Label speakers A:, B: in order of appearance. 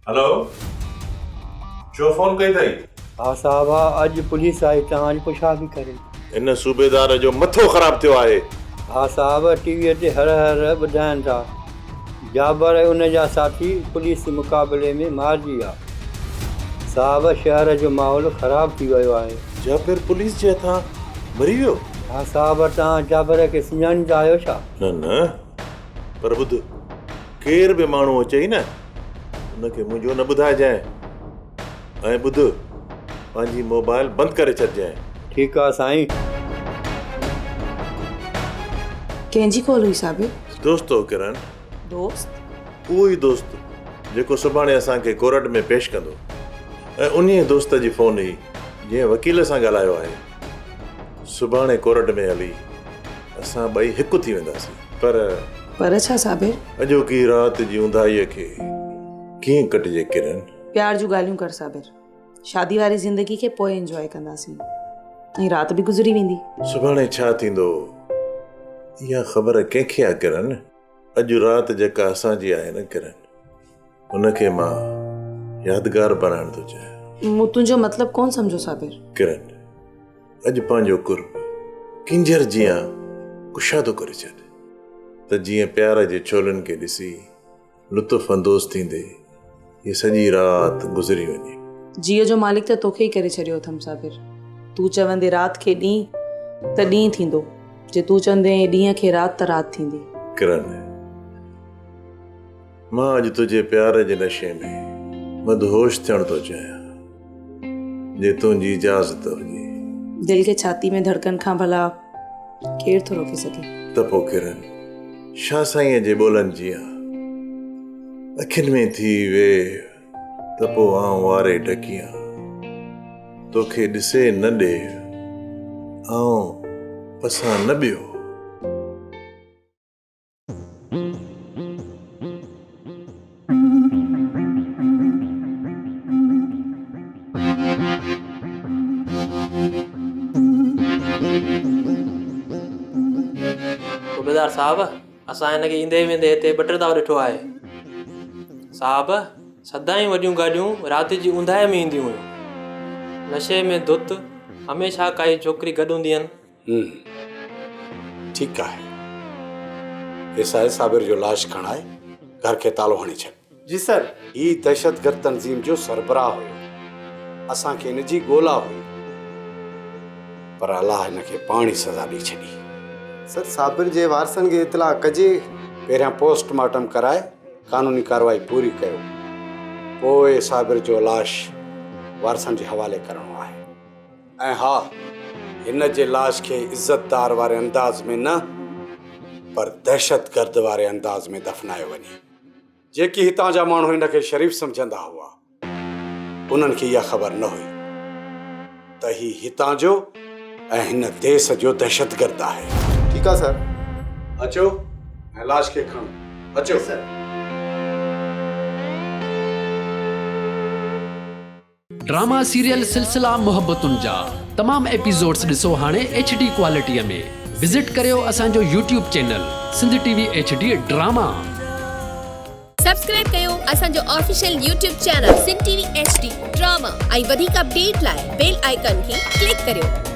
A: هلو ڇو فون ڪئي اٿئي؟
B: ها صاحب ها اڄ پوليس آئي توهان جي پڇا پئي ڪري.
A: هن صوبيدار جو مٿو خراب ٿيو آهي.
B: ها صاحب ٽي وي تي هر هر ٻڌائن ٿا جابر ۽ ان جا ساٿي پوليس مقابلي ۾ مارجي ويا. صاحب شهر جو ماحول خراب ٿي ويو آهي.
A: جابر پوليس جي هٿان مري ويو؟
B: ها صاحب توهان جابر کي سڃاڻيندا آهيو ڇا؟
A: نه نه پر ٻڌ ڪير به ماڻهو اچئي نه ان کي منهنجو نه ٻڌائجانء ۽ ٻڌ پنهنجي موبائل بند ڪري ڇڏجانء.
B: ٺيڪ آ سائين.
C: ڪنهن جي ڪال هئي صابر؟
A: دوست هو ڪرن.
C: دوست؟
A: اهو ئي دوست جيڪو سڀاڻي اسان کي ڪورٽ ۾ پيش ڪندو ۽ انهيء دوست جي فون هئي جنهن وڪيل سان ڳالهايو آهي. سڀاڻي ڪورٽ ۾ هلي اسان ٻئي هڪ ٿي وينداسين پر.
C: پر ڇا صابر؟
A: اڄوڪي رات جي اونداهيء کي ڪيئن ڪٽجي ڪرن؟
C: پيار جون ڳالهيون ڪر صابر. شادي واري زندگي کي پوء انجواء ڪنداسين ۽ رات به گذري ويندي.
A: سڀاڻي ڇا ٿيندو اها خبر ڪنهن کي آ ڪرن؟ اڄ رات جيڪا اسان جي آهي نه ڪرن، ان کي مان يادگار بڻائڻ ٿو چاهيان.
C: مون تنهنجو مطلب ڪونه سمجهيو صابر.
A: ڪرن، اڄ پنهنجو قرب ڪينجهر جيان ڪشادو ڪري ڇڏ ته جيئن پيار جي ڇولين کي ڏسي لطف اندوز ٿيندي هيء سڄي رات گذري وڃي.
C: جيء جو مالڪ ته توکي ئي ڪري ڇڏيو اٿم صابر. تون چوندين رات کي ڏينهن ته ڏينهن ٿيندو، جي تون چوندين ڏينهن کي رات ته رات ٿيندي.
A: ڪرن، مان اڄ تنهنجي پيار جي نشي ۾ مدهوش ٿيڻ ٿو چاهيان، جي تنهنجي اجازت هجي.
C: دل کي ڇاتي ۾ ڌڙڪن کان ڀلا ڪير ٿو روڪي سگهي.
A: ته پوء ڪرن، شاهه سائينء جي ٻولن جيان اکين ۾ ٿي ويهه ته پوء آئون واري ڍڪيان، توکي ڏسي نه ڏيهه، آئون پسان نه ٻيو.
D: صوبيدار صاحب، اسان هن کي ايندي ويندي هتي ٻه ٽي دفعا ڏٺو آهي. صاحب، سدائين وڏيون گاڏيون رات جي اونداهي ۾ اينديون هيون. نشي ۾ ڌت هميشه ڪائي ڇوڪري گڏ هوندي هين.
E: هم ٺيڪ آهي. ايس I صابر جو لاش کڻائي گهر کي تالو هڻي ڇڏ.
F: جي سر.
E: هي دهشتگرد تنظيم جو سربراهه هيو. اسان کي هن جي ڳولا هئي. پر الله هن کي پاڻ ئي سزا ڏئي ڇڏي.
F: سر صابر جي وارثن کي اطلاع ڪجي؟
E: پهريان پوسٽ مارٽم ڪرائي قانوني ڪارروائي پوري ڪيو. پوء صابر جو لاش وارثن جي حوالي ڪرڻو آهي. ۽ ها، هن جي لاش کي عزتدار واري انداز ۾ نه پر دهشتگرد واري انداز ۾ دفنايو وڃي. جيڪي هتان جا ماڻهو هن کي شريف سمجهندا هئا، انهن کي اها خبر نه هئي ته هي هتان جو ۽ هن ديس جو دهشتگرد آهي.
F: ٺيڪ آ سر.
E: اچو ۽ لاش کي کڻو. اچو.
F: جي سر.
G: ڊراما سيريل سلسلا محبتن جا تمام ايپيسوڊس ڏسو هاڻي ايڇ ڊي ڪوالٽي ۾ وزٽ ڪريو اسان جو YouTube channel Sindh T V H D drama.
H: Subscribe ڪيو اسان جو official YouTube channel Sindh T V H D drama ۽ وڌيڪ اپڊيٽ لاء بيل آئيڪان کي ڪلڪ ڪريو.